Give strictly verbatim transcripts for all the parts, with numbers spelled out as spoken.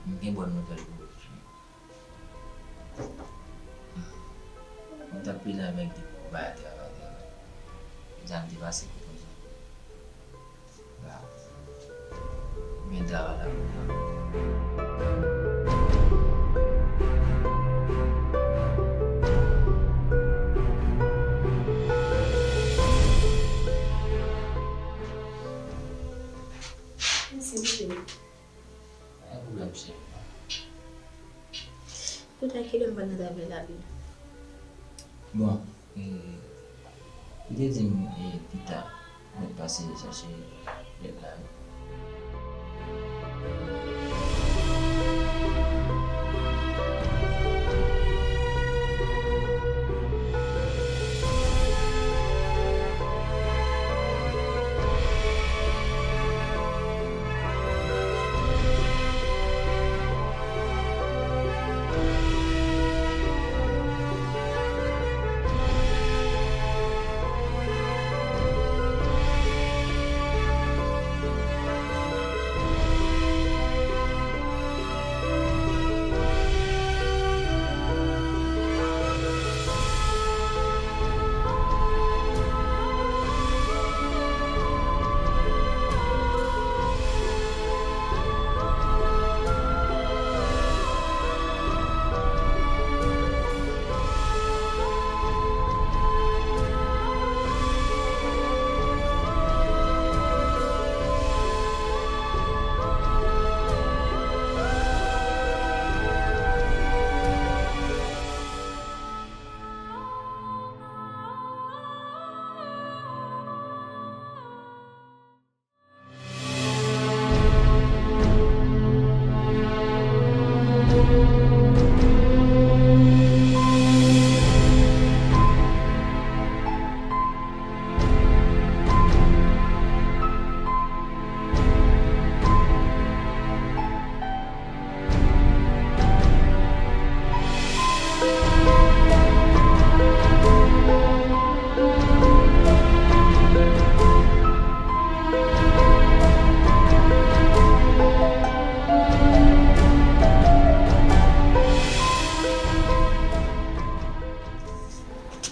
M gen bòn nouvèl pou ou, Jimmy. M t ap plede avèk de bagay travay, travay. Sa m te pase pou konsa. La. Men travay la pou mwen. Mèsi, Jimmy. Pa gen pwoblèm, cheri. Kounye a, kilè m pral nan travay la, baby? Bon, e, li te di m, e, pita, mwen pase chache lèt la, wi.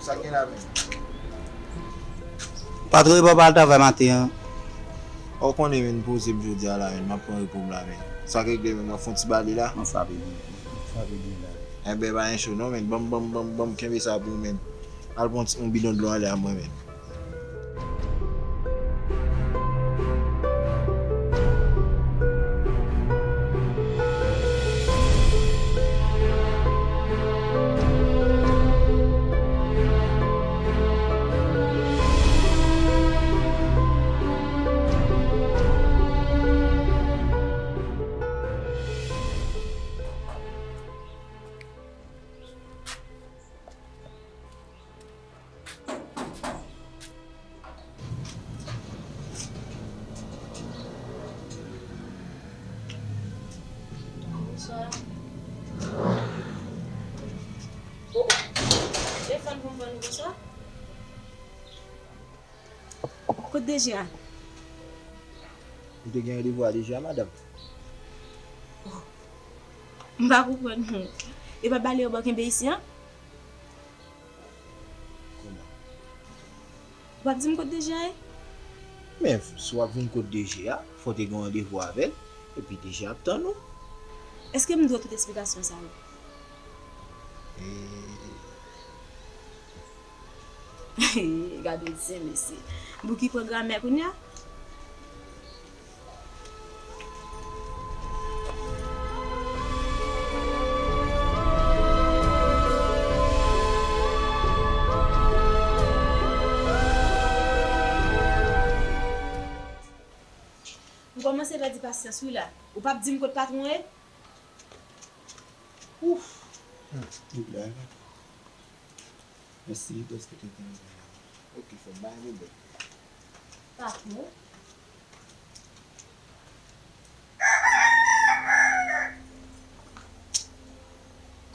Sa gen la menm? Patwon, e pa w al travay maten an? Ou konnen, men, m poze m jodi a la, men, m ap pran repo m la, men. Sa k regle, men, m ap fè yon ti bale la. Mwen frape byen, mwen frape byen la. Enben, pa gen cho non, men, ban m, ban m, ban m, ban m kenbe sa pou ou, men. Al pran ti, yon bidon dlo anlè a mwen, men. Bonswa. Oh, oh. Telefòn pou m pran nou, bonswa. Kot D G a? Ou te gen randevou a D G a, madanm? Oh. M pa konprann non. E pa bale yo ba w kenbe isi an? Kòman? W ap di m kot D G a ye? Men, si w ap vin kot D G a, fò w te gen yon randevou avè l, epi D G a ap tann ou. Èske m dwe w tout esplikasyon sa yo? E, gade zen mesye. Bouki pran gramè kounye a. M kòmanse pèdi pasyans wi la. Ou p ap di m kot patwon ye? Ouf! Hmm, tout la, e pa Mèsi, paske te gen. Ok, frè m, pa gen pwoblèm. Patwon?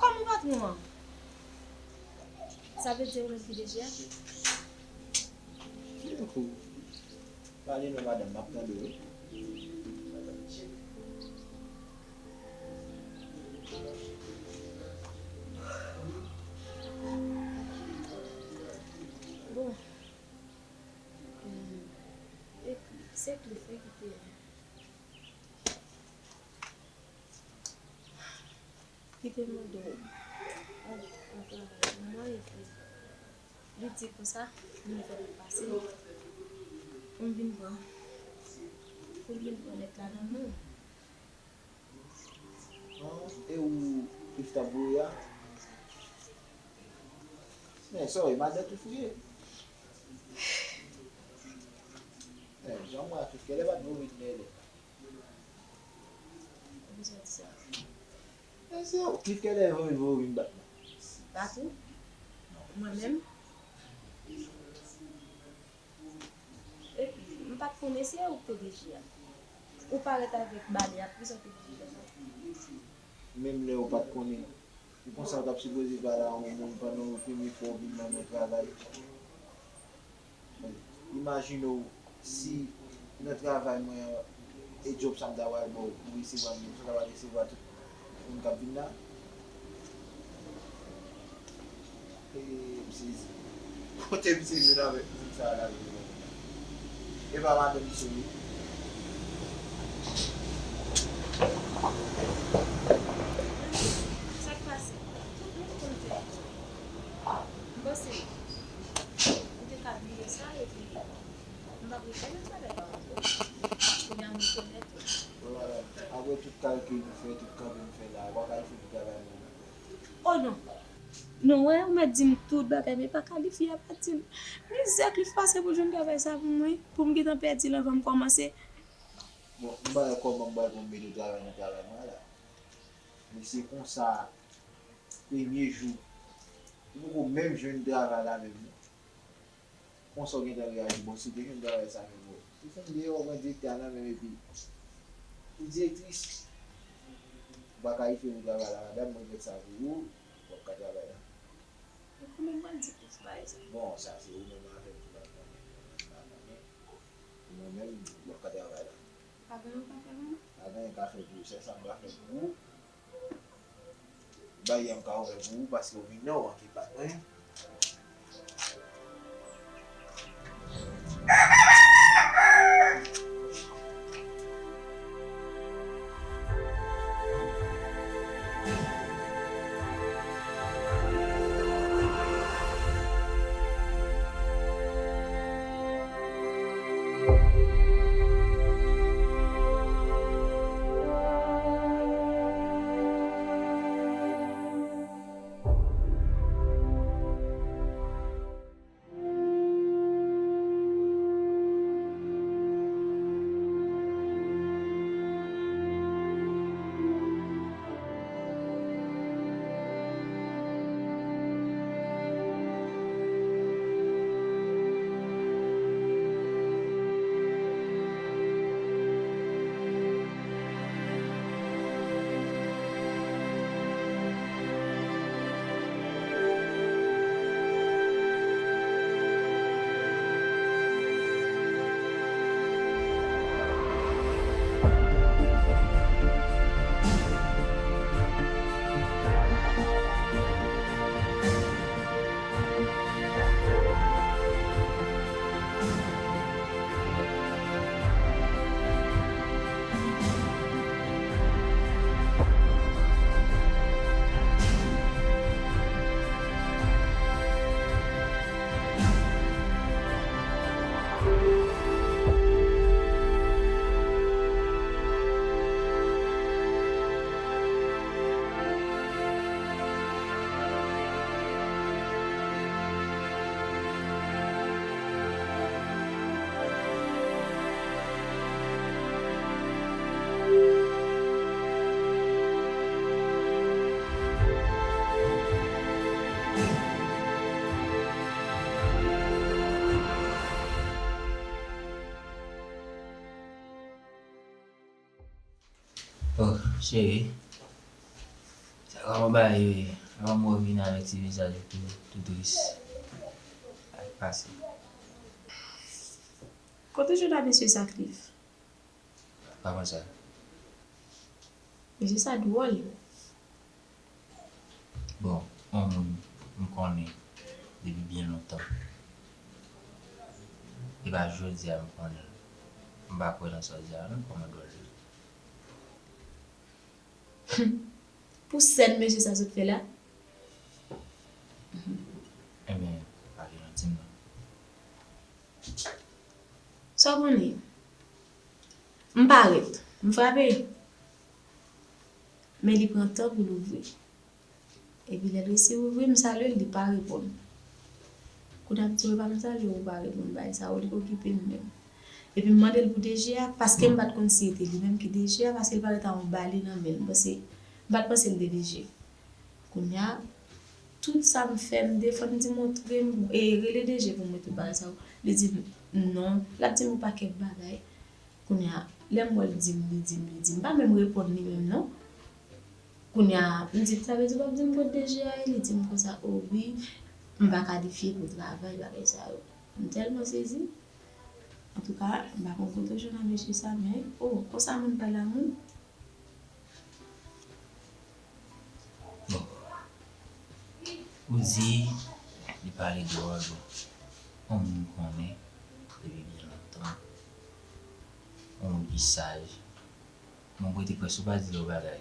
Kòman patwon an? Sa vle di ou menm ki D G a? Pale non, madanm, m ap tande w wi. Se Cliff wi ki te, ki te mande w yon, yon travay pou mwen, epi li di konsa, nouvèl la pase, pou m vin pran, pou m vin pran lèt la nan men w. An, e ou Cliff t ap voye a? Men sa w ye, madan Cliff ou ye? Men jan m wè a, Cliff genlè pa t voye vin lè lè. Poukisa w di sa? Men se ou, Cliff genlè voye, voye vin bat mwen. Bat ou? Mwen menm? Epi, m pa t konnen se ou k te deje a. Ou parèt avèk bale a, poukisa w te deje fè sa? Menm lè ou pa t konnen, ou konsa w t ap sipoze pale a yon moun pandan w premye fwa w vin nan men travay. Imajine w si nan travay mwen an, e djòb sa m ta pral ba w, ou resevwa l menm jan w ta pral resevwa tout moun k ap vin la. E, m sezi. Kote m sezi avèk moun sa a la menm. E pa madanm misye wi. Sa k pase? Tout moun konn fè. M panse ou te ka bliye sa epi m p ap refè menm bagay la ankò. Kounye a m rekonèt ou. Bon, madanm, apre tout kalkil nou fè, tout kanpe nou fè la, w pa ka al fè travay mwen. Oh non! Non, wè, ou mèt di m tout bagay, men pa Cliff, fi a pa di m. Mizè Cliff pase pou l jwenn travay sa pou mwen, pou m gentan pèdi l anvan m kòmanse. Bon, m pa wè kòman m pral pou m mete w travay nan travay mwen la. Men se konsa, premye jou, ou poko menm jwenn travay la menm non. Konsa w gentan reyaji? Bon, si w te jwenn travay sa menm, ou fin deyò, ou pran direktè a nan men m epi ou direktris. Ou pa ka refè pou travay la, madanm, mwen mèt sa pou ou, w ap ka travay la. E kòman m pral di pou bagay sa? Bon, sa se ou menm avè m ki pral konnen, mwen menm m pa konnen. Mwen menm, w ap ka travay la. Pa gen anyen w ka fè pou mwen? Pa gen anyen m ka fè pou ou, sèl sa m ka fè pou ou. Baryè m ka ouvè pou ou paske w vin nan w anke pa mwen. Oh, cheri. Sa kòman bagay yo ye? Avan m revin avèk ti mesaj ou tou, tou tris. Sa k pase? Kote w jwenn a mesye sa, Cliff? Kòman sa? Mesye sa dwòl. Bon, yon moun m konnen depi byen lontan. E pa jodi a m konnen l. M pa kwè nan sa w di a non, kòmandan Dwòl. Pou sèn mesye sa sot fè la? Ebyen, pale non, di m non. Sa w konnen? M parèt, m frape. Men li pran tan pou l ouvri. Epi lè l resi ouvri, m salye l, li pa reponn. Kounye a m di, "Ou pa m salye, ou pa reponn, bagay sa yo, li okipe m menm." Epi m mande l pou D G a, paske m pa t konn si e te li menm ki D G a, paske l parèt a yon bale nan men l. M panse, m pa t panse l te D G. Kounye a, tout sa m fè, m defann, m di, "Montre m, e, rele D G pou m wè tout bagay sa yo." Li di m, "Non." L ap di m yon pakèt bagay. Kounye a, lè m wè l di m, li di m, li di m, m pa menm reponn li menm non. Kounye a, m di, "Sa vle di w p ap di m kot D G a ye?" Li di m konsa, "O wi, m pa kalifye pou travay, bagay sa yo." M tèlman sezi. Antouka, m pa konn kote w jwenn ak mesye sa, men, o, konsa moun pa lanmou. Bon. Ou di li pale dwòl, bon. Yon moun m konnen depi byen lontan. Yon moun ki saj. Bon, mwen te kwè si w pa di l yon bagay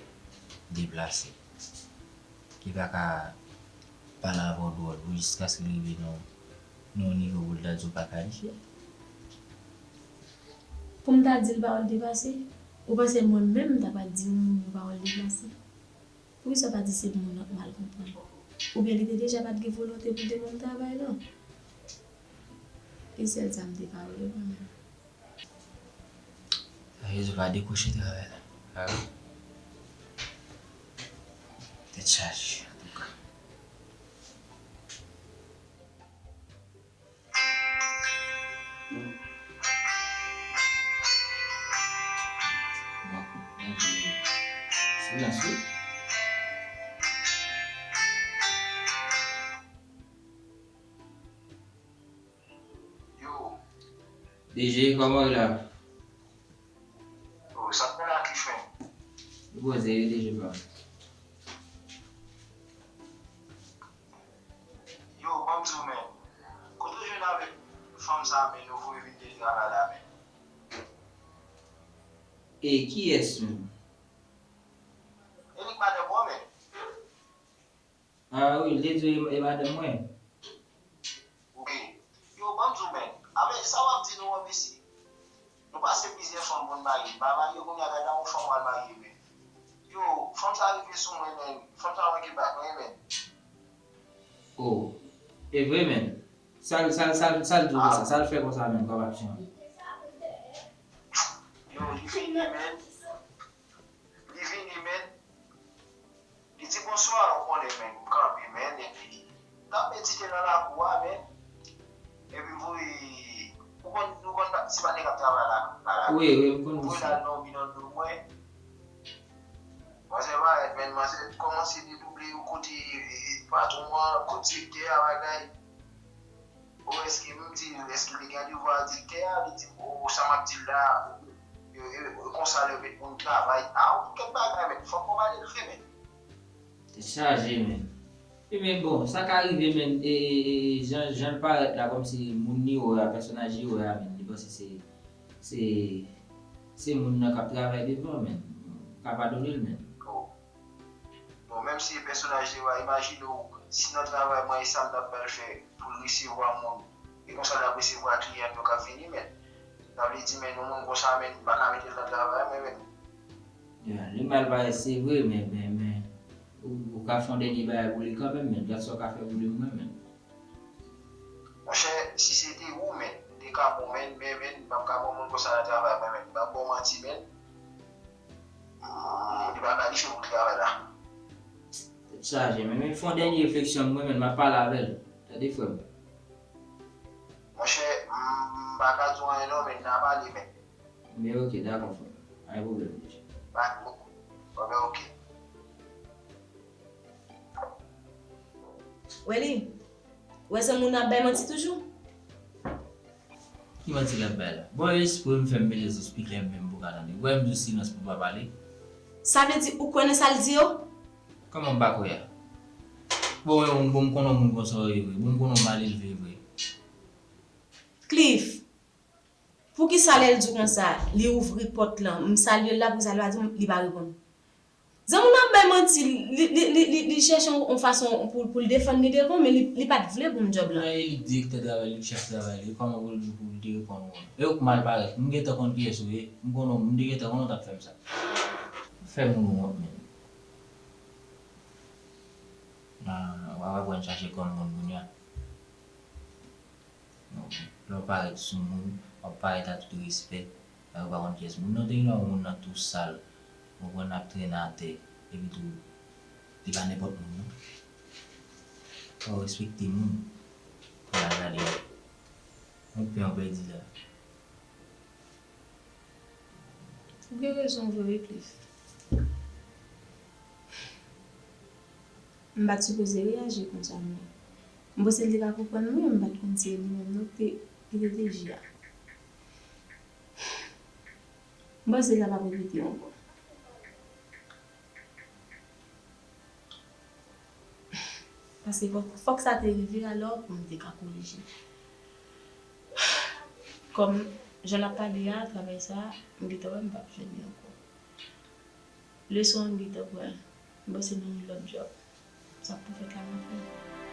deplase, ki pa ka pale avè w dwòl, pou jiskaske l rive nan, nan yon nivo pou l ta di w pa kalifye. Pou m ta di l pawòl deplase? Ou panse mwen menm m ta pral di yon moun yon pawòl deplase? Poukisa w pa di se moun nan k mal konprann? Oubyen li te deja pa t gen volonte pou l te ban m travay la? E sèl sa m te ka rele mwen menm. Sa vle di w pa dekwoche travay la. Ah wi. Tèt chaje, antouka. Silans wi. Yo. D J, kòman w ye la? Yo, sa k fè la ki fè? Yo poze wi, D J pa. Yo, ban m di w, men. Kote w jwenn avèk fanm sa, men, nou voye vin de travay la, men? E kiyès menm? E li k madanm ou an, men. Ah wi, li di e madanm mwen. Wi. Yo, ban m di w, men. Amen, sa w ap di nou an, mesi. Nou pase plizyè fanm pou n marye. M pa marye kounye a, gade yon fanm w al marye, men. Yo, fanm sa rive sou mwen, men. Fanm sa manke bat mwen, men. Oh, e vre, men. Sa l, sa l, sa l, sa l di w konsa? Sa l fè konsa, men, kòm aksyon? Yo, li vini, men. Li vini, men. Li di bonswa, ou konnen, men, m kanpe, men, epi n ap medite nan lakou a, men. Epi m voye, ou konn, nou konn pa, se pa nèg k ap travay la, pa la. Wi, wi, m konn sa. M voye l al nan yon bidon dlo mwen. Manzè parèt, men, manzè kòmanse dedouble yo kote, e, patwon an, kote direktè a, bagay. O, èske m di l, èske li gen devwa direktè a? Li di m, o, sa m ap di l la, e, e, e konsa lè yo met moun travay. A, yon kèk bagay, men, fòk mwen mal elve, men. Tèt chaje, men. E, men bon, sa ka rive, men, e, e, e, jan, jan l parèt la, kòmsi moun li wè a, pèsonaj li wè a, men, li panse se, se, se moun nan k ap travay devan, men. M ka padone l, men. Oh. Bon, menm si e pèsonaj li wè a, imajine w, si nan travay mwen, e sa m t ap pral fè pou l resevwa moun, e konsa l ap resevwa kliyan yo k ap vini, men. Sa vle di, men, yon moun konsa, men, m pa ka mete l nan travay mwen, men. Ya, li mal parèt, se vre, men, men, men, ou, ou ka fè yon dènye bagay pou li kanmenm, men, gad sa w ka fè pou li, mwen, men. Monchè, si se te ou, men, m te ka pran w, men, men, men, m p ap ka pran moun konsa nan travay mwen, men, m p ap ba w manti, men, hmm, li pa kalifye pou travay la. Tèt chaje, men, men, fè yon dènye refleksyon, mwen, men, m ap pale avè l. Tande, frè m. Monchè, m, m pa ka di w anyen non, men, n a pale, men. Ebyen, ok, dakò, frè m. Pa gen pwoblèm, D J. Pa gen pwoblèm. Ebyen, ok. Wè li, wè zanmi w nan ap bay manti toujou? Ki manti l ap bay la? Bon, yo espre m fè m mete sou spikè m menm pou ka tande. Ou wè m di w silans pou pa pale. Sa vle di ou kwè nan sa l di yo? Kòman m pa kwè a? Bon, yon moun, bon, m konnen yon moun konsa w ye vre. Bon, m konnen w mal elve vre. Cliff, Poukisa lè l di w konsa, li ouvri pòt lan, m salye l la, poukisa li pa di m, li pa reponn? Zanmi w nan ap bay manti, li, li, li, li, li chèche yon, yon fason pou, pou l defann li devan w, men li, li pa t vle pou m djòb lan. Mwen, e li k direktè travay, li k chèf travay, li, kòman pou l di pou l te reponn ou? E ou k mal parèt, m gentan konn kiyès ou ye, m konnen w, m te gentan konnen w t ap fè m sa. Fè moun ou wont menm. Ah, w ap aprann chache kò moun kounye a. Lè w parèt sou moun, w ap parèt a tout respè, bagay ou pa konn kiyès moun nan te ye, non, moun nan tou sal, ou konprann, ap trennen atè, epi tou, li pa nenpòt moun, non. Fò w respekte moun, pou l al gade. Yon pen w pèdi la. Ou gen rezon vre wi, Cliff. M pa t sipoze reyaji konsa, men m panse li te ka konprann mwen, m pa t konn se li menm non ki te, ki te deja. M panse sa p ap repete ankò. Paske fòk, fòk sa te rive alò pou m te ka korije. Kòm jan n ap pale a, travay sa, m gentan wè m p ap jwenn li ankò. Leson an m gentan pran, m panse nan yon lòt djòb. Sa k pou fèt la, m ap fè l.